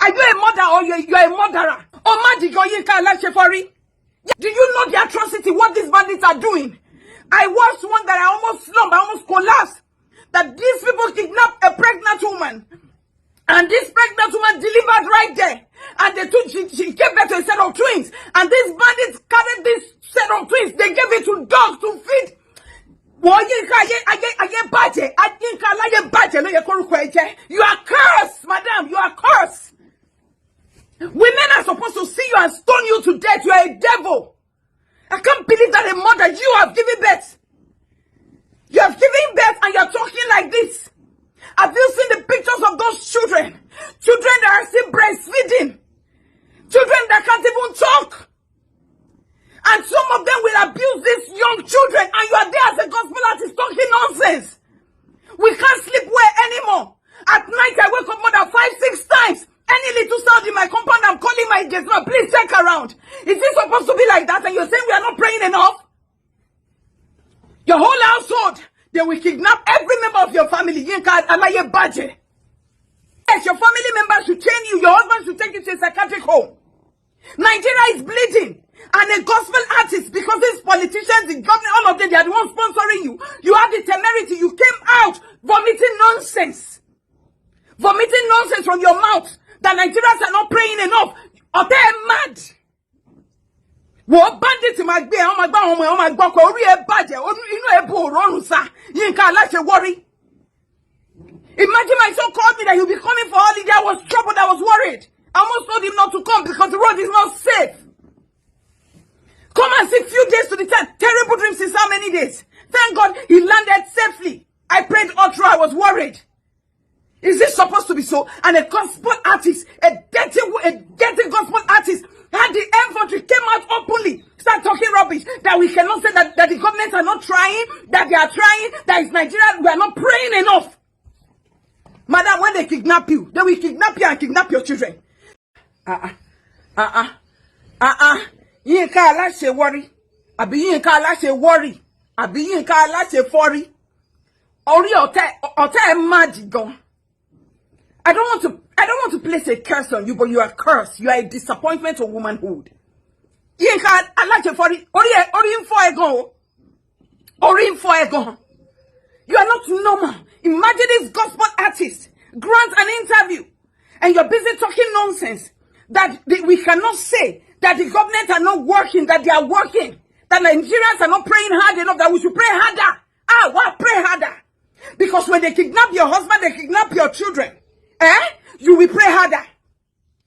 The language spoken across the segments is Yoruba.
Are you a mother or you're a murderer? Oh, Madigo Yinka Aláṣẹfọ́rí. Do you know the atrocity, what these bandits are doing? I watched one that I almost slumped, I almost collapsed. That these people kidnapped a pregnant woman. And this pregnant woman delivered right there. And they took, she gave birth to a set of twins. And these bandits carried this set of twins. They gave it to dogs to feed. Wọ́n Yínká ayé ayé ayé bàjẹ́, Yínká aláyé bàjẹ́ ló yẹ kórúkọ ẹ jẹ́. You are cursed, madam, you are cursed. Women are supposed to see you and stone you to death. You are a devil. I can't believe that a mother, you have given birth. You have given birth and you are talking like this. Have you seen the pictures of those children? Children that are still breastfeeding. Children that can't even talk. And some of them will abuse these young children, and you are there as a gospel artist talking nonsense. We can't sleep well anymore. At night, I wake up more than five, six times. Any little sound in my compound, I'm calling my gate man, "Please check around." Is this supposed to be like that? And you're saying we are not praying enough? Your whole household, they will kidnap every member of your family. Yinka Alaye Baje. Yes, your family members should chain you. Your husband should take you to a psychiatric home. Nigeria is bleeding. And a gospel artist, because these politicians, the government, all of them, they are the ones sponsoring you. You had the temerity. You came out vomiting nonsense. Vomiting nonsense from your mouth that Nigerians are not praying enough. Ọ̀tẹ̀ ẹ mad. Wọ́n bandit máa gbé ẹ, wọ́n máa gbá àwọn ọmọ ẹ, wọ́n máa gbọ́kọ̀ orí ẹ bàjẹ́, inú ẹ bu òrórùn sá. Yínká Aláṣẹwọ́rí. Imagine my son called me that he'll be coming for holiday. I was troubled. I was worried. I almost told him not to come because the road is not safe. Come and see few days to the time. Terrible dreams since how many days? Thank God he landed safely. I prayed all through. I was worried. Is this supposed to be so? And a gospel artist, a dirty gospel artist, had the infantry came out openly, start talking rubbish, that we cannot say that the government are not trying, that they are trying, that is Nigeria, we are not praying enough. Madam, when they kidnap you, they will kidnap you and kidnap your children. Ah ah, ah ah, ah ah. Yínká Aláṣẹwọ́rí, àbí Yínká Aláṣẹwọ́rì, àbí Yínká Aláṣẹfọ́rí. Orí ọ̀tẹ̀ ọ̀tẹ̀ ẹ̀ má dì gan. I don't want to place a curse on you, but you are cursed. You are a disappointment to womanhood. Yínká Aláṣẹfọ́rí, orí ẹ̀ orí ń fọ́ ẹ gan o. Orí ń fọ́ ẹ gan. You are not normal. Imagine this gospel artist grant an interview and you're busy talking nonsense that we cannot say that the government are not working, that they are working, that Nigerians are not praying hard enough, that we should pray harder. Ah, what? Pray harder. Because when they kidnap your husband, they kidnap your children. Eh? You will pray harder.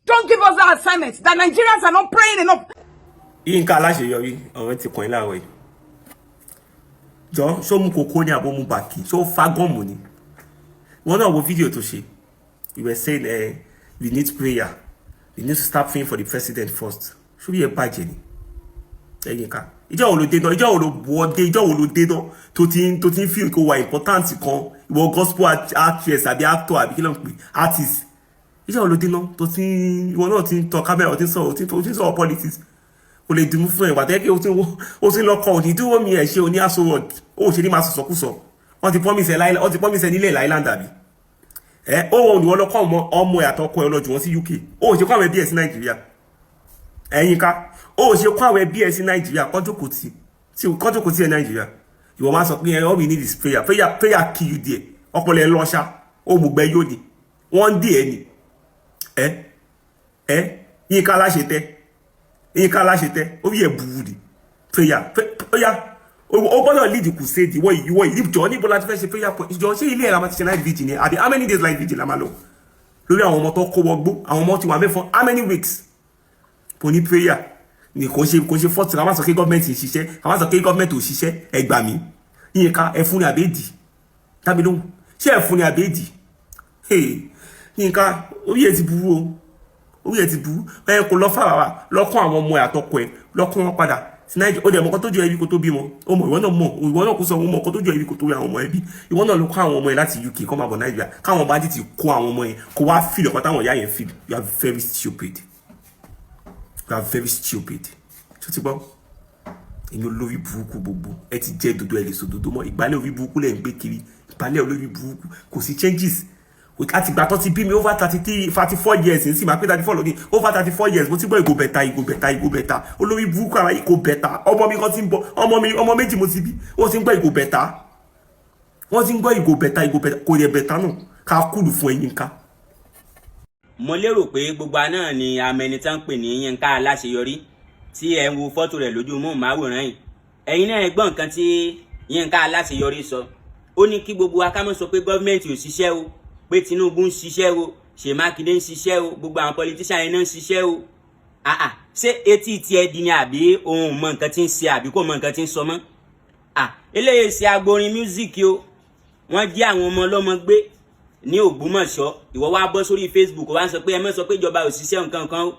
Don't give us that assignment that Nigerians are not praying enough. Yínká Aláṣeyọrí, ọ̀rẹ́ ti kàn yín láàárọ̀ yìí. Jọ, ṣó mú kókó ní àbó mú bàkì, ṣó fa gum ni? Wọn náà wo fídíò tó ṣe. You were saying we need prayer, we need to start praying for the president first. Ṣó bí ẹ bàjẹ́ ni ẹ, Yínká? Ìjọ wo ló dé náà? Ìjọ wo ló wọ dé? Ìjọ wo ló dé náà tó ti ń feel kó wà important kan, ìwọ gospel actress àbí actor àbí kí ló ń pè, artist? Ìjọ wo ló dé náà tó ti ń, ìwọ náà ti ń tọ kámẹ́rà, ó ti ń sọ̀rọ̀ politics? Kò lè dùn fún ẹ wà tẹ́ kí o ti lọ́kọ̀ òní dúró mi ẹ̀ ṣe oní aṣọ ó ṣe ní máa sọ̀sọ̀kúsọ. Wọ́n ti promise ẹ láìlá, wọ́n ti promise ẹ nílẹ̀ láìláńd àbí ẹ ó wọn ìwọ lọ́kọ̀ ọmọ ọmọ ẹ àtọkọ ẹ lọ jù wọ́n sí UK. Ó ṣe kó àwọn ẹbí ẹ sí Nàìjíríà. Ẹ̀yin ká ó ṣe kó àwọn ẹbí ẹ sí Nàìjíríà, kọ́jókòó tí ẹ Nàìjíríà. Ìwọ máa sọ pé all we need is prayer, prayer, prayer kill you there. Ọpọlọ ẹ lọ́ṣà ó mú gbẹ yóò ní wọ́n ń dè ẹ ní ẹ ẹ. Yínká Aláṣetẹ, Yínká Aláṣetẹ, ó yẹ burú ni. Prayer prayer, ó gbọ́dọ̀ lead crusade. Ìwọ yìí, jọ, níbo la ti fẹ́ ṣe prayer point? Jọ, ṣé ilé ẹ̀ la máa ti ṣe night vigil ni àbí how many days night vigil la máa lò lórí àwọn ọmọ tó kó wọgbó? Àwọn ọmọ tí wà mẹ́fọn how many weeks kò ní prayer ni kò ṣe fọ́ọ̀tì. Ká má sọ pé gọ́ọ̀mẹ̀ntì ń ṣiṣẹ́, ká má sọ pé gọ́ọ̀mẹ̀ntì ò ṣiṣẹ́. Ẹ gbà mí, Yínká, ẹ fún ní àbẹ́ẹ̀dì tàbí lóhùn? Ṣé ẹ fún ní àbẹ́ẹ̀dì? Yínká, orí ẹ ti burú o, orí ẹ ti burú. Ẹ kò lọ fà wá lọ́kàn àwọn ọmọ ẹ àtọkọ ẹ, lọ́kàn wọn padà sí Nàìjíríà. Ó dẹ̀ mọ̀ kọ́ tó ju ẹbí kó tó bímọ. Ó mọ̀, ìwọ náà mọ̀, ìwọ náà kó sọ, ó mọ̀ kọ́ tó ju ẹbí kó tó rí àwọn ọmọ ẹbí. Ìwọ náà ló kọ́ àwọn ọmọ ẹ láti UK kọ́ máa bọ̀ Nàìjíríà, káwọn bá ti kó àwọn ọmọ yẹn kó wá feel ọ̀kan táwọn ìyá yẹn feel. You are very stupid, you are very stupid. Tó ti gbọ́, ẹ̀yin olórí burúkú gbogbo, ẹ ti jẹ́ dodo, ẹ lè sọ dodo mọ́. Ìgbálẹ̀ orí burúkú lẹ̀ ń gbé kiri, ìgbálẹ̀ olórí burúkú. Kò sí changes. Láti ìgbà tó ti bí mi, over 33, 34 years ní sì máa pé 34 lónìí, over 34 years, mo ti gbọ́ "E go better, e go better, e go better." Olórí burúkú ara, e go better. Ọmọ mi kan ti ń bọ̀, ọmọ mi, ọmọ méjì mo ti bí, wọ́n ti ń gbọ́ "e go better", wọ́n ti ń gbọ́ "e go better, e go better". Kò yẹ better náà ká kúlù fún ẹ̀yin ká. Mo lérò pé gbogbo àná ni amẹni tán ń pè ní Yínká Aláṣeyọrí tí ẹ ń wo fọ́tò rẹ̀ lójú móhùnmáwòrán yìí. Ẹ̀yin náà ẹ gbọ́ nǹkan tí Yínká Aláṣeyọrí sọ. Ó ní kí gbogbo wa ká má sọ pé gọ́ọ̀mẹ̀ntì ò ṣiṣẹ́ o, pé Tinubu ń ṣiṣẹ́ o, Ṣèyí Mákindé ń ṣiṣẹ́ o, gbogbo àwọn politician yẹn náà ń ṣiṣẹ́ o. Àà, ṣé etí tiẹ̀ di ni, àbí òun mọ nǹkan tí ń ṣe, àbí kò mọ nǹkan tí ń sọ mọ́? À, eléyìí ṣe agborin music o. Wọ́n jí àwọn ọmọ ọlọ́mọ gbé ní Ògbómọ̀ṣọ́, ìwọ wá bọ́ sórí Facebook, wá ń sọ pé ẹ má sọ pé ìjọba ò ṣiṣẹ́ nǹkan kan o.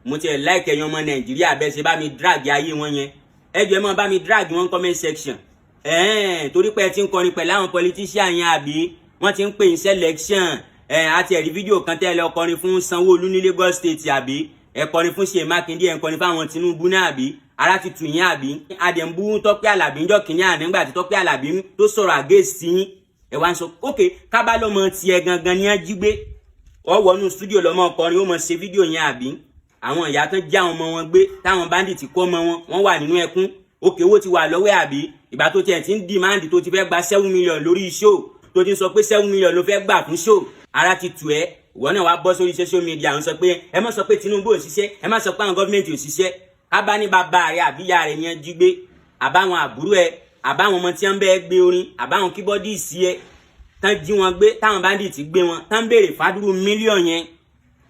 Mo tiẹ̀ like ẹ̀yin ọmọ Nàìjíríà bẹ́ẹ̀ ṣe bá mi drag ayé wọn yẹn. Ẹ jọ̀ọ́, ẹ máa bá mi drag wọn comment section. Ẹ̀ẹ́n, torí pé ẹ ti ń kọrin pẹ̀lú àwọn politician yẹn, àbí wọ́n ti ń pè ní selection ẹ̀. Àti ẹ̀rí fídíò kan tẹ́ ẹ lọ kọrin fún Sanwó-Olú ní Lagos State, àbí ẹ kọrin fún Ṣèyí Mákindé, ẹ kọrin fáwọn Tinubu náà, àbí ara ti tù yín, àbí àdẹ̀ǹbú Tọ́pẹ́ Àlàbí ńjọ́ kìíní àná, nígbà tí Tọ́pẹ́ Àlàbí tó sọ̀rọ̀ against yín, ẹ wá ń sọ. Ok, kábàlọ́mọ tiẹ̀ gangan ní ẹ jí gbé, ọ wọnú studio lọ́mọ ọkọrin, ó mọ ṣe fídíò yẹn, àbí àwọn ìyá tán já àwọn ọmọ wọn gbé, táwọn bandit kó ọmọ wọn, wọ́n wà nínú ẹkún. Òkè, owó ti wà lọ́wọ́ ẹ̀, àbí ìgbà tó tiẹ̀ ti ń demand, tó ti fẹ́ gba 7 million lórí show, tó ti ń sọ pé 7 million ló fẹ́ gbà fún show, ara ti tù ẹ́. Ìwọ náà wá bọ́ sórí social media, ń sọ pé ẹ má sọ pé Tinubu ò ṣiṣẹ́, ẹ má sọ pé àwọn gọ́ọ̀mẹ̀ntì ò ṣiṣẹ́. Kábà ní bàbá rẹ àbí ìyá rẹ yẹn jí gbé, àbáwọn àbúrò ẹ, àbáwọn ọmọ tí wọ́n bẹ́ẹ̀ gbé orin, àbáwọn keyboardist ẹ tán jí wọn gbé, táwọn bandit gbé wọn, tán béèrè fàdúrú mílíọ̀nù yẹn,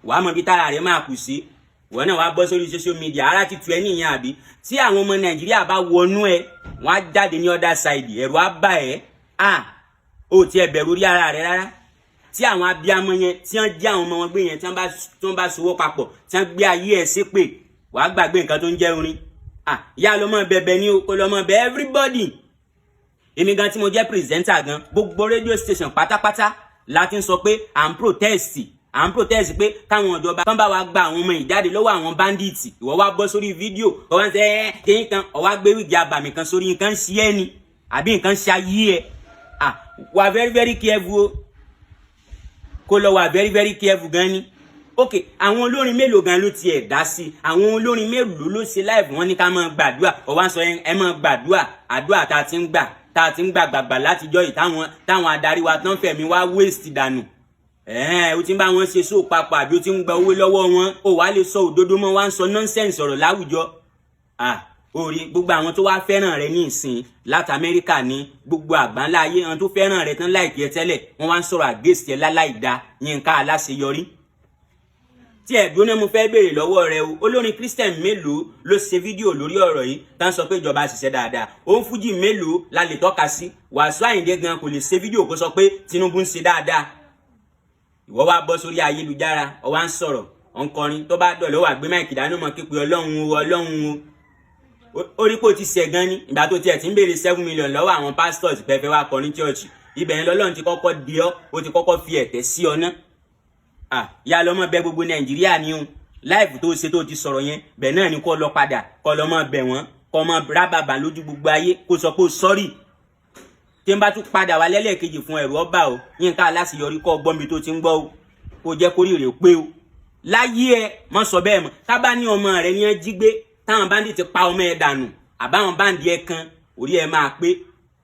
wàá mọ bí tára rẹ máa kù sí. Ìwọ náà wàá bọ́ sórí social media, ara ti tu ẹ nìyẹn, àbí tí àwọn ọmọ Nàìjíríà bá wọnú ẹ, wọn á jáde ní other side, ẹ̀rù á bà ẹ́. À, ó tiẹ̀ bẹ̀rù orí ara rẹ rárá. Tí àwọn abiyamọ yẹn tí wọ́n jí àwọn ọmọ wọn gbé yẹn, tí wọ́n bá sowó papọ̀, tí wọ́n gbé ayé ẹ̀ ṣépè, wàá gbàgbé nǹkan tó ń jẹ́ orin. À, ìyá lọ́mọ bẹ̀bẹ̀ ni o, kò lọ́mọ bẹ̀ everybody. Èmi gan tí mo jẹ́ presenter gan, gbogbo radio station pátápátá la ti ń sọ pé à ń protest, à ń protest pé káwọn ìjọba kán bá wa gba àwọn ọmọ ìjáde lọ́wọ́ àwọn bandits. Ìwọ wá bọ́ sórí fídíò, ọwọ́ ń sẹ́ ẹ́ kéyìn kan, ọwọ́ á gbé wig abàmì kan sórí. Nǹkan ń ṣe ẹ́ ni, àbí nǹkan ń ṣe ayé ẹ̀? À, wà very very careful o, kó lọ wà very very careful gan ni. Ok, àwọn olórin mélòó gan ló tiẹ̀ dá sí? Àwọn olórin mélòó ló ṣe live? Wọn ní ká máa gbàdúrà. Ọwọ́ sọ ẹ máa gbàdúrà, àdúrà tá a ti ń gbà, tá a ti ń gbà gbàgbà látijọ́ yìí, táwọn adarí wa tán fẹ̀mí wá waste dànù. Ẹ̀ẹ́n, o ti ń bá wọn ṣe sóò papọ̀, àbí o ti ń gba owó lọ́wọ́ wọn, o wàá lè sọ òdodo mọ́, wá ń sọ nonsense ọ̀rọ̀ láwùjọ. Ah, orí gbogbo àwọn tó wá fẹ́ràn rẹ ní ìsìn láti Amẹ́ríkà, ní gbogbo àgbáńlá ayé, àwọn tó fẹ́ràn rẹ tán like ẹ tẹ́lẹ̀, wọ́n wá ń sọ̀rọ̀ against ẹ láláì dá. Yínká Aláṣeyọrí, tí ẹ̀dùn náà, mo fẹ́ béèrè lọ́wọ́ rẹ o. Olórin Christian mélòó ló ṣe fídíò lórí ọ̀rọ̀ yìí tá ń sọ pé ìjọba ṣiṣẹ́ dáadáa? Òun fújì mélòó la lè tọ́ka sí? Wàsíù Àyìndé gan kò lè ṣe fídíò kó sọ pé Tinubu ń ṣe dáadáa. Ìwọ wá bọ́ sórí ayélujára, ó wá ń sọ̀rọ̀, ọ̀ ń kọrin. Tó bá dọ̀lẹ́, wà gbé mic dání, mọ́ képe Ọlọ́run o, Ọlọ́run o. Ó rí pé ó ti ṣẹ̀ gan ni. Ìgbà tó tiẹ̀ ti ń béèrè 7 million lọ́wọ́ àwọn pastors pẹ́fẹ́ wá kọrin church, ibẹ̀ yẹn lọ́lọ́run ti kọ́kọ́ di ọ́, ó ti kọ́kọ́ fi ẹ̀tẹ́ sí ọ náà. Ah, ìyá lọ́mọ bẹ gbogbo Nàìjíríà ni o. Live tó ṣe tó ti sọ̀rọ̀ yẹn, bẹ́ẹ̀ náà ni kó lọ padà, kó lọ mọ bẹ̀ wọ́n, kó mọ rábàbà lójú gbogbo ayé, kó sọ pé ó sorry. Tí n bá tún padà wá lẹ́lẹ́kejì fún ẹ̀rù ọba o. Yínká Aláṣeyọrí, kọ́ gbọ́n mi tó ti ń gbọ́ o, kó jẹ́ kórìí rè pé o láyé ẹ mọ́ sọ bẹ́ẹ̀ mọ́. Tábà ní ọmọ rẹ ní ẹ jí gbé, táwọn bandit ti pa ọmọ ẹ dànù, àbáwọn bandit ẹ kan, orí ẹ máa pé.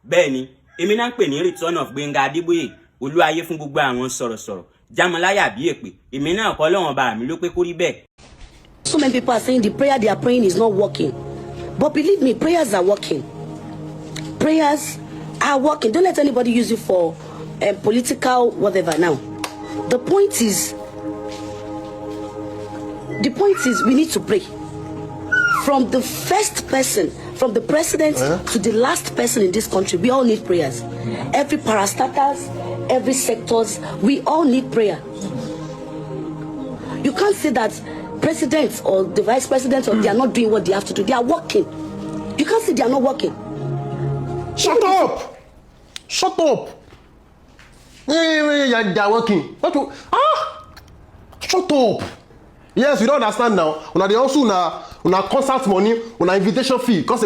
Bẹ́ẹ̀ ni èmi náà ń pè ní Return of Gbénga Adébóyè, olúwayé fún gbogbo àwọn sọ̀rọ̀sọ̀rọ̀ jámọ́láyà bí èpè. Èmi náà kọ́, lọ́wọ́n bá mi ló pé kórí bẹ́ẹ̀. So many people are saying the prayer they are praying is not working. But believe me, prayers are working. Prayers are working. Don't let anybody use you for political whatever now. The point is we need to pray. From the first person, from the president to the last person in this country, we all need prayers. Every parastatals, every sectors, we all need prayer. You can't say that president or the vice president or they are not doing what they have to do. They are working. You can't say they are not working. Shut up! Shut up! Yeah, they are working. What you, ah? Shut up! Yes, you don't understand now. Una dey also na Una concert money, una invitation fee. Because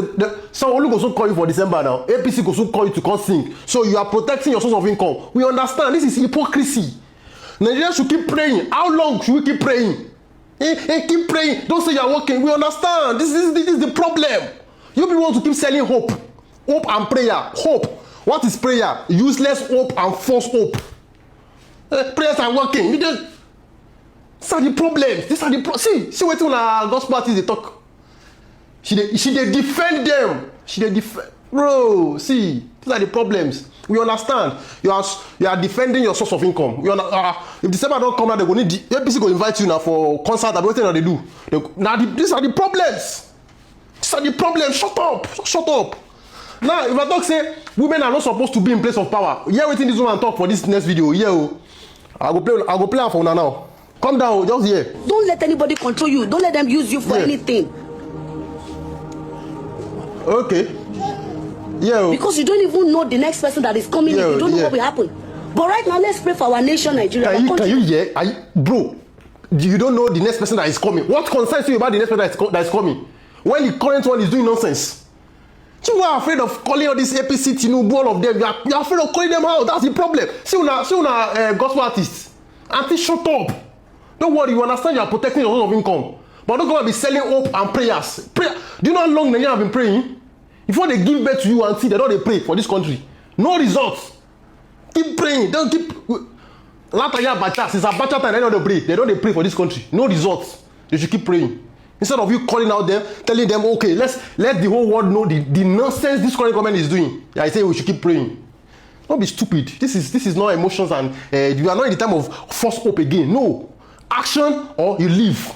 Sanwo-Olu go soon call you for December now. APC go soon call you to come sing. So you are protecting your source of income. We understand. This is hypocrisy. Nigeria should keep praying. How long should we keep praying? Eh, eh, keep praying. Don't say you are working. We understand. This is the problem. You people want to keep selling hope. Hope and prayer. Hope. What is prayer? Useless hope and false hope. Eh, prayers are working. You just, these are the problems. These are the pro See, see wetin una gospel artists dey talk. She dey defend them. She dey defend. Bro, see, these are the problems. We understand. You are defending your source of income. You under, if December don come now, they go need the APC go invite you now for concert. Abi wetin una dey do? These are the problems. These are the problems. Shut up. Just shut up. Now, if I talk say women are not supposed to be in place of power, hear wetin this woman talk for this next video. Hear o. I go play am for una now. Come down o, just hear. Don't let anybody control you. Don't let them use you for anything. Okay. Yeah o. Because you don't even know the next person that is coming in. You don't know what will happen. But right now, let's pray for our nation, Nigeria. Can Our you can country. you hear? Are you, bro, you don't know the next person that is coming. What concerns you about the next person that is coming? When the current one is doing nonsense. You are afraid of calling all this APC, Tinubu, all of them. You are afraid of calling them out. That's the problem. See una gospel artists. Auntie, shut up. Don't worry, you understand you are protecting your source of income. But don't go and be selling hope and prayers. Prayer. Do you know how long Nigeria have been praying? Before they give birth to you, auntie, they don dey pray for this country. No results. Keep praying. Don't keep. Látàyè Abacha, since Abacha time, they don dey pray. They don dey pray for this country. No results. They should keep praying. Instead of you calling out them, telling them, "Okay, let's let the whole world know the nonsense this current government is doing." Yeah, I say we should keep praying. Don't be stupid. This is not emotions and you are not in the time of false hope again. No. Action or you leave.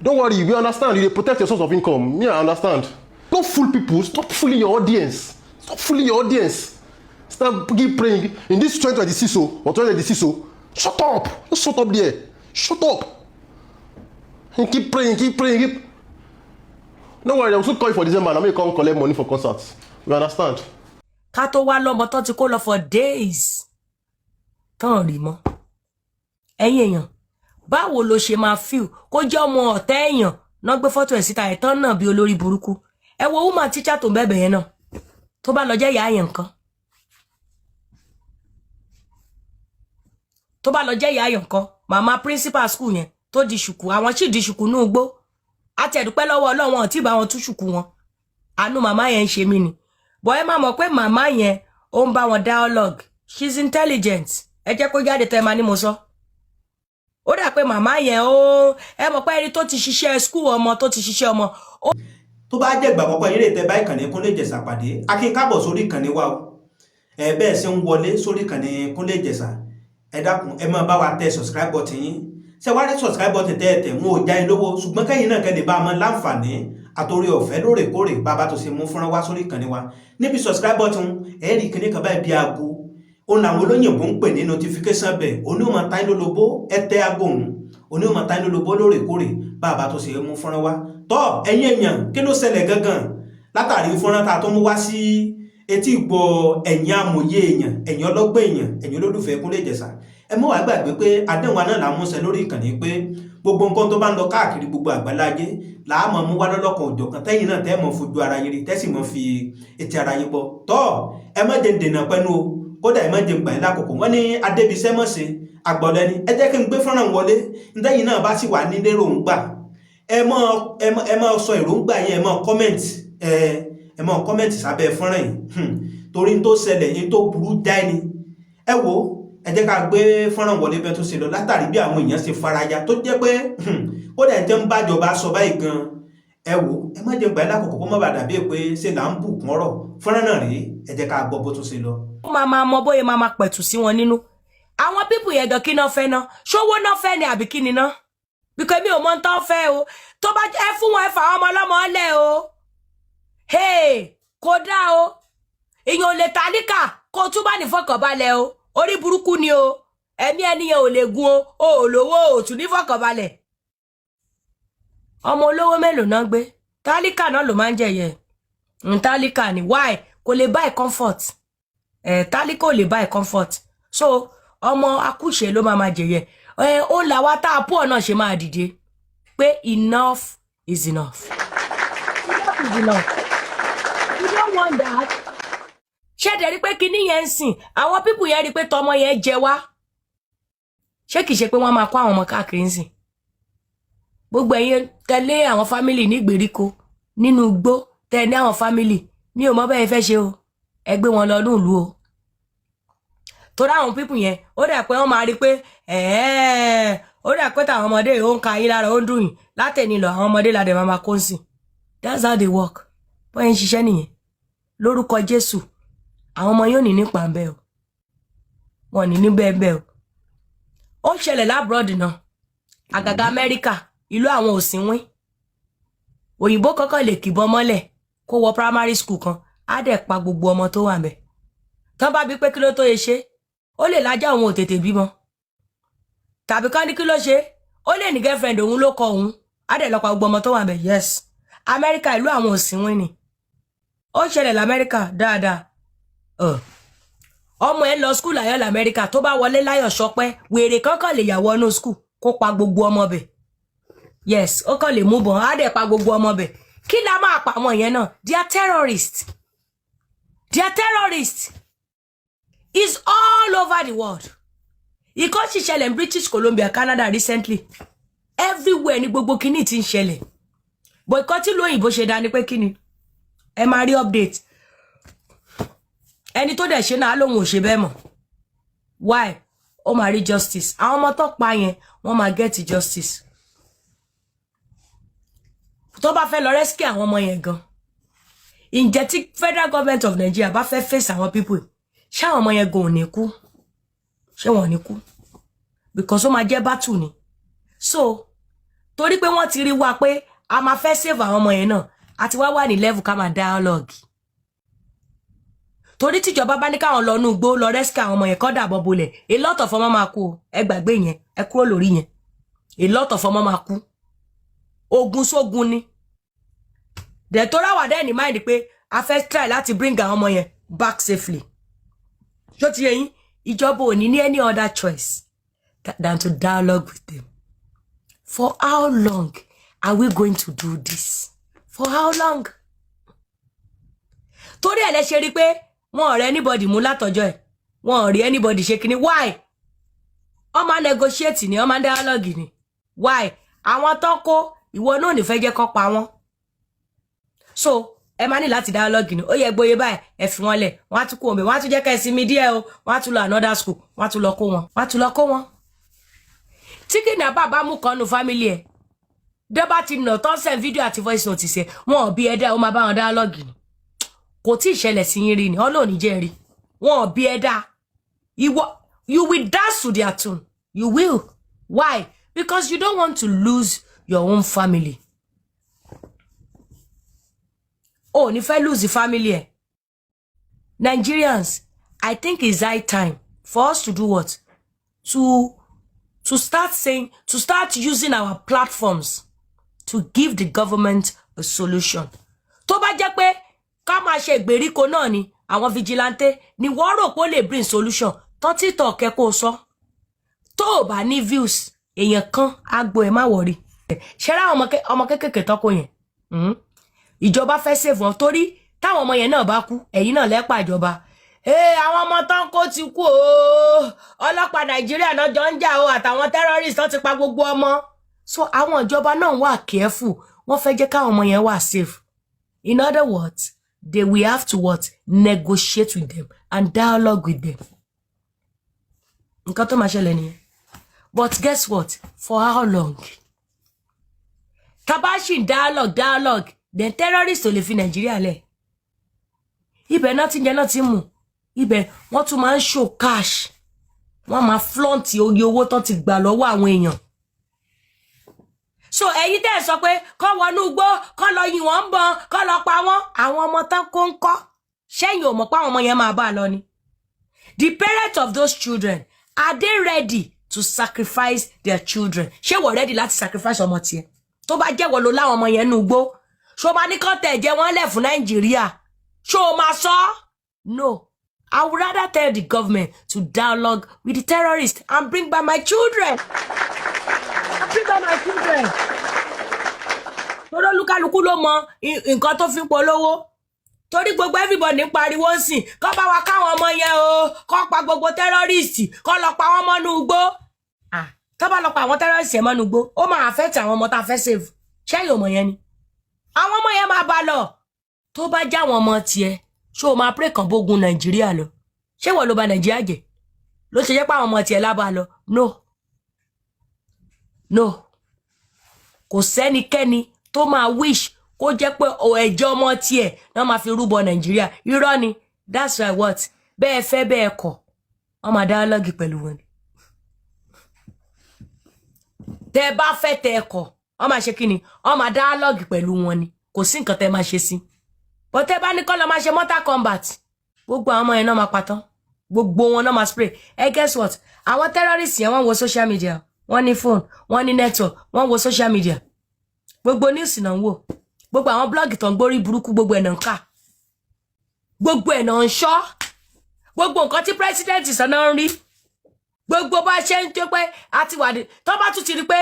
Don't worry, we understand. You dey protect your source of income. Me, I understand. Don't fool people. Stop fooling your audience. Stop fooling your audience. Stop keep praying. In this 2026 oh, or 2026 oh, shut up. Just shut up there. Shut up. And keep praying, keep praying, keep. Don't worry, they will soon call you for December and make you come collect money for concerts. We understand. Ká tó wá lọ́mọ tán ti kó lọ for days tán rí mọ́. Ẹ̀yin èèyàn, báwo ló ṣe máa feel kó jẹ́ ọmọ ọ̀tá èèyàn náà gbé fọ́tò ẹ̀ síta ẹ̀ tán náà bí olórí burúkú? Ẹ wo woman teacher tó ń bẹ̀bẹ̀ yẹn náà, tó bá lọ jẹ́ ìyá yẹn nǹkan, tó bá lọ jẹ́ ìyá yẹn nǹkan, màmá principal school yẹn tó di ṣùkú, àwọn sì di ṣùkú ní ugbó. Àtẹ̀dúpẹ́ lọ́wọ́ Ọlọ́run ò tí bá wọn tú ṣùkú wọn. Àánú màmá yẹn ń ṣe mí ni bọ́. Ẹ má mọ̀ pé màmá yẹn ó ń bá wọn dialogue. She's intelligent. Ẹ jẹ́ kó jáde tẹ́ ẹ máa ní mo sọ. Ó dà pé màmá yẹn ó, ẹ mọ̀ pé ẹni tó ti ṣiṣẹ́ school, ọmọ tó ti ṣiṣẹ́ ọmọ ó Tó bá jẹ́ ìgbà àkọ́kọ́ yín lè tẹ bá ìkànnì Kúnlé Ìjẹ̀ṣà pàdé, a kí káàbọ̀ sórí ìkànnì wa o. Ẹ bẹ́ẹ̀ ṣe ń wọlé sórí ìkànnì Kúnlé Ìjẹ̀ṣà, ẹ dákun, ẹ máa bá wa tẹ subscribe button yín. Ṣé wá rí subscribe button tẹ́ ẹ tẹ̀ wọn ò já yín lówó, ṣùgbọ́n kẹ́yìn náà kẹ́ lè bá a mọ láǹfààní àtòrí ọ̀fẹ́ lóòrèkóòrè bàbá tó ṣe mú fúnra wá sórí ìkànnì wa. Níbi subscribe button, ẹ rí kíní kan báyìí bí aago, òun làwọn olóyìnbó ń pè ní notification bell. Òní ò máa ta yín lólobó. Ẹ tẹ aago òun, òní ò máa ta yín lólobó lóòrèkóòrè bàbá tó ṣe mú fúnra wá. Tọ́ ẹ̀yin èèyàn, kí ló ṣẹlẹ̀ gangan látàrí fúnra tá a tó mú wá sí etí ìgbọ́ ẹ̀yin amòye èèyàn, ẹ̀yin ọlọ́gbọ́n èèyàn, ẹ̀yin olólùfẹ́ Kúnlé Ìjẹ̀ṣà? Ẹ mọ́ wàá gbàgbé pé àdéhùn wa náà là ń múṣẹ lórí ìkànnì pé gbogbo nǹkan tó bá ń lọ káàkiri gbogbo àgbáláyé là á mọ̀ mú wá lọ́lọ́kan òjọ̀kan, tẹ́yìn náà tẹ́ mọ̀ fojú ara yín rí, tẹ́sì mọ̀ fi etí ara yín gbọ́. Tọ́ ẹ má jẹ́ ń dènà pẹ́nu o, kódà ẹ má jẹ́ ń gbà yín lákòókò. Wọ́n ní adébísẹ́ mọ̀ sí àgbọ̀lẹ́ni. Ẹ jẹ́ kí n gbé fọ́nrán wọlé. Ntẹ́yìn náà bá sì wà ní léròǹgbà, ẹ mọ́ sọ èròǹgbà yín, ẹ mọ́ comment, ẹ mọ́ comment sábẹ́ fọ́nrán yìí, torí n tó ṣẹlẹ̀ n tó burú jáì ni. Ẹ wo, ẹ jẹ́ ká gbé fọ́nrán wọlé bẹ́ẹ̀ tó ṣe lọ látàrí bí àwọn èèyàn ṣe faraya tó jẹ́ pé kódà ẹ̀ jẹ́ ń bájọba sọ báyìí gan. Ẹ wo, ẹ má jẹ́ gbà yín lákòókò kó má bàa dàbí pé ṣe là ń bùkún ọ̀rọ̀. Fọ́nrán náà rèé, ẹ jẹ́ ká gbọ́ bó tún ṣe lọ. Ó máa máa mọ bóyá máa máa pẹ̀tù sí wọn nínú. Àwọn people yẹn gan, kí náà fẹ́ ná? Ṣówó náà fẹ́ ni àbí kí ni ná? Bíkọ́ mi ò mọ tán fẹ́ o. Tó bá ẹ fún wọn, ẹ fà àwọn ọmọ ọlọ́mọ lẹ̀ o. Hey, kò dáa o. Èèyàn ò lè tálíkà kó o tún bá nífọ̀kànbalẹ̀ o. Orí burúkú ni o. Ẹ̀mí ẹnìyẹn ò lè gun o. O ò lówó, o ò tún nífọ̀kànbalẹ̀. Ọmọ olówó mélòó náà gbé? Tálíkà náà ló máa ń jẹyẹ. Tálíkà ni. Why? Kò lè buy comfort. Ẹ tálíkà ò lè buy comfort, so ọmọ akúṣe ló máa máa jẹyẹ. Ẹ ó làwa tá a pọ̀ náà ṣe máa dìde pé enough is enough. Enough is enough. You don't want that. Ṣé dẹ̀ rí pé kinní yẹn ń sìn, àwọn people yẹn rí pé tọmọ yẹn jẹ wá. Ṣé kìí ṣe pé wọ́n máa kó àwọn ọmọ káàkiri ń sìn? Gbogbo ẹ̀yin tẹ̀lé àwọn family ní ìgbèríko, nínú igbó, tẹ̀ ní àwọn family, mi ò mọ bẹ́ẹ̀ fẹ́ ṣe o. Ẹ gbé wọn lọ lóòlù o. Torí àwọn people yẹn, ó dà pé wọ́n máa rí pé ẹ̀ẹ́, ó dà pé táwọn ọmọdé yìí ó ń ka yín lára, ó ń dùn yín látẹ̀ni lọ, àwọn ọmọdé ládẹ̀ máa máa kó ń sìn. That's how they work. Bọ́yẹn ń ṣiṣẹ́ nìyẹn. Lórúkọ Jésù, àwọn ọmọ yóò ní nípa ń bẹ́ o, wọn ní ní bẹ́ẹ̀ bẹ́ẹ̀ o. Ó ṣẹlẹ̀ l'abroad náà, àgàgà Amẹ́ríkà, ìlú àwọn òsínwín. Òyìnbó kankan lè kìbọn mọ́lẹ̀ kó wọ primary school kan, á dẹ̀ pa gbogbo ọmọ tó wà ńbẹ̀. Tán bá bí pé kí ló tó yẹ ṣe, ó lè lájà òun ò tètè bímọ, tàbí kán ní kí ló ṣe, ó lè ní girlfriend òun ló kọ òun, á dẹ̀ lọ pa gbogbo ọmọ tó wà ńbẹ̀. Yes, Amẹ́ríkà, ìlú àwọn òsínwín ni. Ó ṣẹlẹ̀ lamẹ́ríkà dáadáa. Ọmọ ẹ lọ school láyọ̀ lamẹ́ríkà, tó bá wọlé láyọ̀ sọpẹ́, wèrè kankan lè yà wọnú school kó pa gbogbo ọmọ bẹ̀. Yes, ó kàn lè mú bọ̀n, á dẹ̀ pa gbogbo ọmọ bẹ̀. Kí la máa pa àwọn yẹn náà? They are terrorists. They are terrorists. Is all over the world. Ìkan sì ṣẹlẹ̀ ní British Columbia, Canada recently. Everywhere ní gbogbo kinní ti ń ṣẹlẹ̀, but ìkan tí lóyìnbó ṣe dá ni pé kíni, ẹ máa rí update. Ẹni tó dẹ̀ ṣe náà lóun ò ṣe bẹ́ẹ̀ mọ̀. Why? Ó máa rí justice. Àwọn ọmọ tó pa yẹn, wọ́n máa get justice. Tó bá fẹ́ lọ rescue àwọn ọmọ yẹn gan, ǹjẹ́ tí federal government of Nigeria bá fẹ́ face àwọn people, ṣé àwọn ọmọ yẹn gan ò ní kú? Ṣé wọn ò ní kú? Because ó máa jẹ́ battle ni. So torí pé wọ́n ti rí wa pé a máa fẹ́ save àwọn ọmọ yẹn náà, àti wá wà ní level ká máa dialogue. Torí tíjọba bá ní káwọn lọ nú igbó lọ rescue àwọn ọmọ yẹn, kọ́ dàbọ̀ bolẹ̀, a lot of ọmọ máa kú o. Ẹ gbàgbé yẹn, ẹ kúrò lórí yẹn. A lot of ọmọ máa kú. Ogun sógun ni dẹ̀. Tó ráwà dẹ́ ní mind pé a fẹ́ try láti bring àwọn ọmọ yẹn back safely. Ṣó ti yé yín? Ìjọba ò ní ní any other choice than to dialogue with them. For how long are we going to do this? For how long? Torí ẹ̀ lẹ ṣe rí pé wọn ò rí anybody mú látọjọ́ ẹ̀, wọn ò rí anybody ṣe kinní. Why? Wọ́n máa negotiate ni, wọ́n máa dialogue ni. Why? Àwọn tó kó ìwọ náà ní fẹ́ jẹ́ kó pa wọ́n, so ẹ máa ní láti dialogue ni. Ó yẹ gbóyè báyìí, ẹ fi wọn lẹ̀, wọ́n á tún kó omi, wọ́n á tún jẹ́ ká ẹ sinmi díẹ̀ o, wọ́n á tún lọ another school, wọ́n á tún lọ kó wọn, wọ́n á tún lọ kó wọn. Tí kìnìún bá mú kan nu family ẹ̀ dé bá ti nà tán, send video àti voice note ṣe, wọn ò bí ẹ dá, ó máa bá wọn dialogue ni. Kò tí ì ṣẹlẹ̀ sí yín rí ni, Ọlọ́run ní jẹ́ rí. Wọn ò bí ẹ dá ìwọ, you will dance to their tune. You will. Why? Because you don't want to lose your own family. O ò ní fẹ́ lose family ẹ̀. Nigerians, I think it's high time for us to do what? To start saying, to start using our platforms to give the government a solution. Tó bá jẹ́ pé ká máa ṣe ìgbèríko náà ni àwọn vigilante ni wọ́n rò pé ó lè bring solution tán, títọ̀ kẹ́kọ̀ọ́ sọ, tó o bá ní views, èèyàn kan á gbọ́, ẹ má worry. Ṣe ra àwọn ọmọ kékèké tọ́kọ yẹn, Ìjọba fẹ́ save wọn, torí táwọn ọmọ yẹn náà bá kú, ẹ̀yin náà lẹ́pà ìjọba. Ee, àwọn ọmọ tán kó ti kú o, ọlọ́pàá Nàìjíríà náà jọ ń jà o, àtàwọn terrorists tó ti pa gbogbo ọmọ. So àwọn ìjọba náà wà careful, wọ́n fẹ́ jẹ́ káwọn ọmọ yẹn wà safe. In other words, they will have to what? Negotiate with them and dialogue with them. Nǹkan tó máa ṣẹlẹ̀ nìyẹn. But guess what? For how long? Tabashi dialogue, dialogue, then terrorists ò lè fi Nàìjíríà lẹ̀. Ibẹ̀ náà ti ń jẹ, náà ti ń mú ibẹ̀, wọ́n tún máa ń show cash, wọ́n máa flaunt oye owó tán ti gbà lọ́wọ́ àwọn èèyàn. So ẹ̀yin tẹ́ ẹ̀ sọ pé kọ́ wọnú igbó, kọ́ lọ yìn wọ́n ń bọn, kọ́ lọ pa wọ́n, àwọn ọmọ tán kó ń kọ́, ṣẹ́yìn ò mọ̀ pé àwọn ọmọ yẹn máa bá a lọ ni? The parents of those children, are they ready to sacrifice their children? Ṣé wọ́n ready láti sacrifice ọmọ tiẹ̀? Tó bá jẹ́wọ́ lo láwọn ọmọ yẹn nú igbó, ṣó máa ní kọ́ tẹ̀ jẹ́ wọ́n lẹ̀ fún Nàìjíríà? Ṣó o máa sọ? No, I would rather tell the government to dialogue with the terrorists and bring back my children, and bring back my children. Torí olúkálukú ló mọ nǹkan tó fi ń polówó, torí gbogbo everybody ń pariwo ń sìn kọ́ bá wa káwọn ọmọ yẹn o, kọ́ pa gbogbo terrorist, kọ́ lọ pa wọ́n mọ́nú igbó. Ah, tó bá lọ pa àwọn terrorist yẹn mọ́nú igbó, ó máa affect àwọn ọmọ tá a fẹ́ save. Ṣẹ́yìn ò mọ̀ yẹn ni àwọn ọmọ yẹn máa bá lọ. Tó bá já àwọn ọmọ tiẹ̀, ṣó o máa pray kàn bógun Nàìjíríà lọ? Ṣé wọ́n ló ba Nàìjíríà jẹ́ ló ṣe jẹ́ pé àwọn ọmọ tiẹ̀ lábàá lọ? No, no, kò sẹ́nikẹ́ni tó máa wish kó jẹ́ pé ẹ̀jẹ̀ ọmọ tiẹ̀ náà máa fi rúbọ Nàìjíríà. Irọ́ ni. That's why what bẹ́ẹ̀ fẹ́ bẹ́ẹ̀ kọ̀, wọ́n máa dialogue pẹ̀lú wọn ni. Tẹ́ ẹ bá fẹ́ tẹ́ ẹ kọ̀, wọ́n máa ṣe kí ni? Wọ́n máa dialogue pẹ̀lú wọn ni. Kò sí nǹkan tẹ́ ẹ máa ṣe sí. But tẹ́ bá ní kọ́ lọ máa ṣe mortal combat, gbogbo àwọn ọmọ yẹn náà máa pa tán, gbogbo wọn náà máa spray. Ẹ guess what? Àwọn terrorists yẹn, wọ́n wo social media, wọ́n ní phone, wọ́n ní network, wọ́n wo social media, gbogbo news náà ń wò, gbogbo àwọn blog tó ń gbórí burúkú, gbogbo ẹ̀ náà ń kà, gbogbo ẹ̀ náà ń ṣọ́, gbogbo nǹkan tí president sọ náà ń rí, gbogbo bá ṣe ń tó pé a ti wà ní. Tó bá tún ti rí pé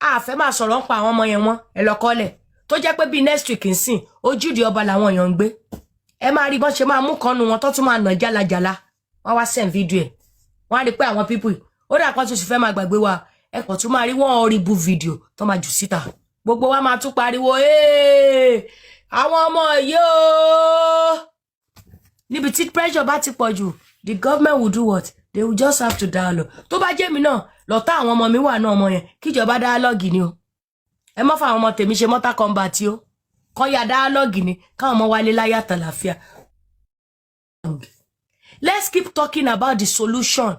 a fẹ́ máa sọ̀rọ̀ ń pa àwọn ọmọ yẹn, wọ́n ẹ lọ kọ́lẹ̀ tó jẹ́ pé bíi next week nsìn, ojúde ọba làwọn èèyàn ń gbé. Ẹ máa rí bọ́n ṣe máa mú kan nu wọn tó tún máa nà jálajàla. Wọ́n wá send video ẹ̀, wọ́n á rí pé àwọn people ó dà kan tó sì fẹ́ máa gbàgbé wa. Ẹ kàn tún máa rí wọ́n horrible video tó máa jù síta, gbogbo wa máa tún pariwo, "Ee, àwọn ọmọ yìí ooo." Níbi tí pressure bá ti pọ̀ jù, the government will do what? They will just have to dialogue. Tó bá jẹ́ mi náà lọ́tà, àwọn ọmọ mi wà náà, ọmọ yẹn, kíjọba dialogue ni o. Ẹ má fa àwọn ọmọ tèmi ṣe mortal combat o. Kọ́ ya dialogue ni, káwọn ọmọ wálé láyà tàlàfíà. Let's keep talking about the solution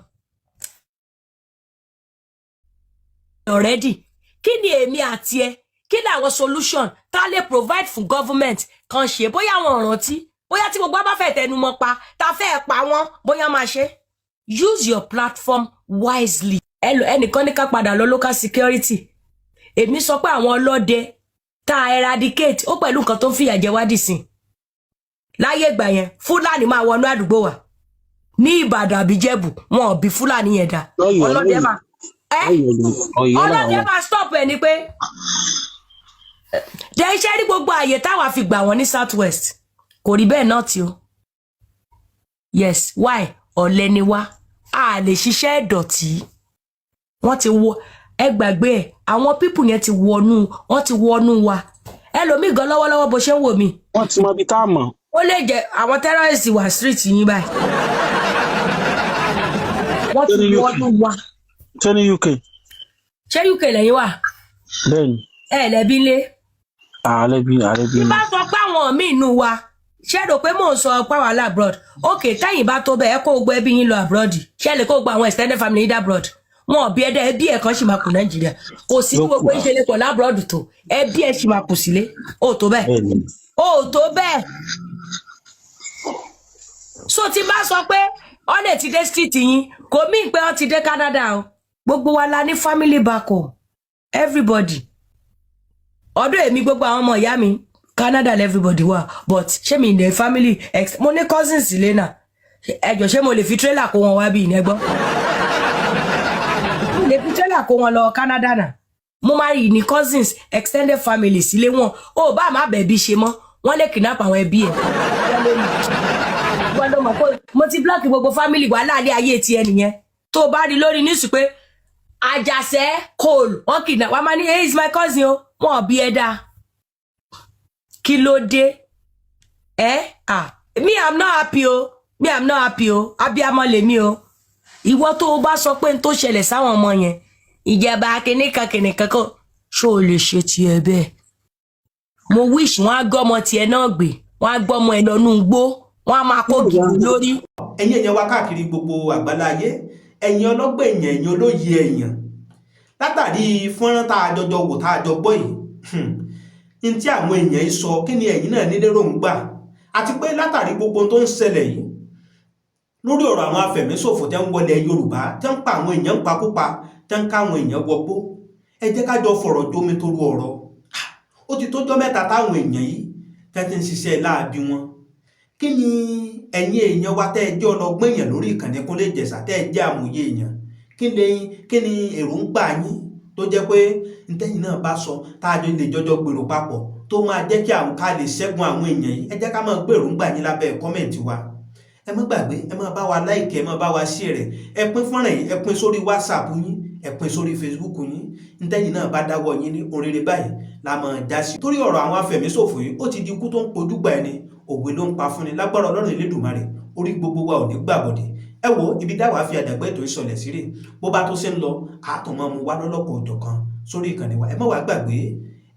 already. Kí ni èmi àti ẹ, kí ni àwọn solution tá a lè provide fún government kan ṣe? Bóyá àwọn ọ̀rántí, bóyá tí gbogbo wa bá fẹ́ tẹnu mọ́ pa tá a fẹ́ pa wọ́n, bóyá máa ṣe. Use your platform wisely. Ẹnìkan ní ká padà lọ local security. Èmi sọ pé àwọn ọlọ́dẹ tá a eradicate ó pẹ̀lú nǹkan tó ń fìyà jẹ wá dìsìn. Láyé ìgbà yẹn, Fúlàní máa wọnú àdúgbò wa ní Ìbàdàn àbí Jẹ̀bù, wọn ò bí Fúlàní yẹn dá. Lọ́yọ̀ọ́. Ọlọ́dẹ máa ẹ Ọ̀yọ́ ọlọ́dẹ làwọn. máa stop ẹ ni pé dẹ iṣẹ́ rí gbogbo àyè táwa fi gbà wọ́n ní South West, kò rí bẹ́ẹ̀ náà tí o. Yes, why? Ọ̀lẹ ni wá, a lè ṣiṣẹ́ ìdọ̀tí. Wọ́n ti wọ, ẹ gbàgbé ẹ̀, àwọn people yẹn ti wọnú, wọ́n ti wọnú wa. Ẹlòmíì gan lọ́wọ́lọ́wọ́ bó ṣe ń wò mí, Wọ́n ti mọ ibi tá a mọ̀. Ó lè jẹ́ àwọn terrorist wà street yín báyìí, wọ́n ti Ṣé ní UK? wọnú wa. Ṣé ní UK? Ṣé UK lẹ́yìn wà? Bẹ́ẹ̀ni. Ẹ lẹ́bí ńlé? Ààrẹ bí, ààrẹ bí. Tí bá sọ pé àwọn míì nù wa, ṣé rò pé mò ń sọ pé àwọn abroad? Ok, tẹ́yìn bá tó bẹ́ẹ̀, ẹ kó gbogbo ẹbí yín lọ abroad. Ṣé lè kó gbogbo àwọn extended family yín dé abroad? Wọn ò bí ẹdẹ, ẹbí ẹ kan sì máa kù Nàìjíríà. Kò sí Ló kù. Gbogbo ìṣẹ̀lẹ̀ pọ̀ l'abroad tó, ẹbí ẹ sì máa kù sílé. Ó tó bẹ́ẹ̀. Bẹ́ẹ̀ni. Ó tó bẹ́ẹ̀. So tí bá sọ pé ọ lè ti dé street yín, kò mí pé ọ ti dé Canada o. Gbogbo wa la ní family back home, everybody. Ọdún èmi, gbogbo àwọn ọmọ ìyá mi, Canada everybody wà, but ṣé mi ní family ex, mo ní cousins ilé náà. Ẹjọ, ṣé mo lè fi trailer kó wọn wá bí ìyẹn gbọ́? Mo lè fi trailer kó wọn lọ Canada náà. Mo máa rí ní cousins, extended family sílé wọn. Ó bá má bẹ̀bí ṣe mọ́, wọ́n lè kidnap àwọn ẹbí ẹ̀. Wọ́n ló mọ̀ pé mo ti block gbogbo family. Wàhálà ilé ayé tiẹ̀ nìyẹn. Tó o bá rí lórí news pé Àjàṣẹ́ Cole wọ́n kidnap, wọ́n máa ní, "Hey, is my cousin o." Wọn ò bí ẹ dáa. Kí ló dé ẹ? Ah, me, I'm not happy o. Me, I'm not happy o. Abiyamọ lèmi o. Ìwọ tó o bá sọ pé n tó ṣẹlẹ̀ sáwọn ọmọ yẹn, ìjẹba kìnìkan kìnìkan kó, ṣó o lè ṣe tiẹ̀ bẹ́ẹ̀? Mo wish wọn á gbọ́mọ tiẹ̀ náà gbé, wọn á gbọ́mọ ẹ lọ́nú gbó, wọn á máa kó gìrì lórí. Ẹ̀yin èèyàn wa káàkiri gbogbo àgbálá ayé, ẹ̀yin ọlọ́gbọ́n èèyàn, ẹ̀yin olóye èèyàn, látàrí fọ́nrán tá a jọjọ wò, tá a jọ gbọ́ yìí, ní tí àwọn èèyàn yìí sọ, kí ni ẹ̀yin náà nílé ròǹgbà? Àti pé látàrí gbogbo ohun tó ń ṣẹlẹ̀ yìí lórí ọ̀rọ̀ àwọn afẹ̀míṣòfò tẹ́ ń wọlé Yorùbá, tẹ́ ń pa àwọn èèyàn ń pakúpa, tẹ́ ń ká àwọn èèyàn wọgbó, ẹ jẹ́ ká jọ fọ̀rọ̀ jómi tó rú ọ̀rọ̀. Ó ti tójọ́ mẹ́ta táwọn èèyàn yìí tẹ́ ti ń ṣiṣẹ́ láabi wọn. Kí ni ẹ̀yin èèyàn wa tẹ́ ẹ jẹ́ ọlọ́gbọ́n èèyàn lórí ìkànnì Kúnlé Ìjẹ̀ṣà, tẹ́ ẹ jẹ́ àmọ̀ye èèyàn, kí ni èròǹgbà yín? Tó jẹ́ pé ntẹ́yìn náà bá sọ, tá a jọ lè jọjọ gbèrò papọ̀, tó máa jẹ́ kí àwọn ká lè ṣẹ́gun àwọn èèyàn yìí, ẹ jẹ́ ká máa gbèrò ń gbà yín lábẹ́ comment wa. Ẹ má gbàgbé, ẹ má bá wa like, ẹ má bá wa share rẹ̀, ẹ pín fọ́nrán yìí, ẹ pín sórí WhatsApp yín, ẹ pín sórí Facebook yín. Ntẹ́yìn náà bá dáwọ́ yín ní oríire báyìí la máa já sí, torí ọ̀rọ̀ àwọn afẹ̀míṣòfò yìí, ó ti di ikú tó ń pojú gbà ẹni, òwe ló ń pa fúnni. Lágbára Ọlọ́run Elédùmarè, orí gbogbo wa ò ní gbàbọ̀dẹ̀. Ẹ wo ibi táwa fi àdàgbẹ́ ètò ìsọlẹ̀ síre. Bó bá tó ṣe ń lọ, àtún máa mú wá lọ́lọ́kọ̀ òjọ̀kan sórí ìkànnì wa. Ẹ má wàá gbàgbé,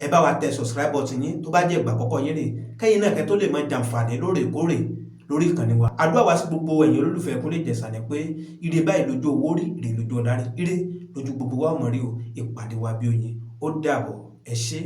ẹ bá wa tẹ subscribe button yín tó bá jẹ́ ìgbà àkọ́kọ́ yín rè, kẹ́yìn náà kẹ́ tó lè máa jàǹfààní lóòrèkóòrè lórí ìkànnì wa. Àdúrà wa sí gbogbo ẹ̀yin olólùfẹ́ Kúnlé Ìjẹ̀ṣà ni pé ire báyìí lójú owó rí, ire lójú ọ̀la rí, ire lójú gbogbo wa ọmọ rí o. Ìpàdé wa bí oyin. Ó dàbọ̀, ẹ ṣé.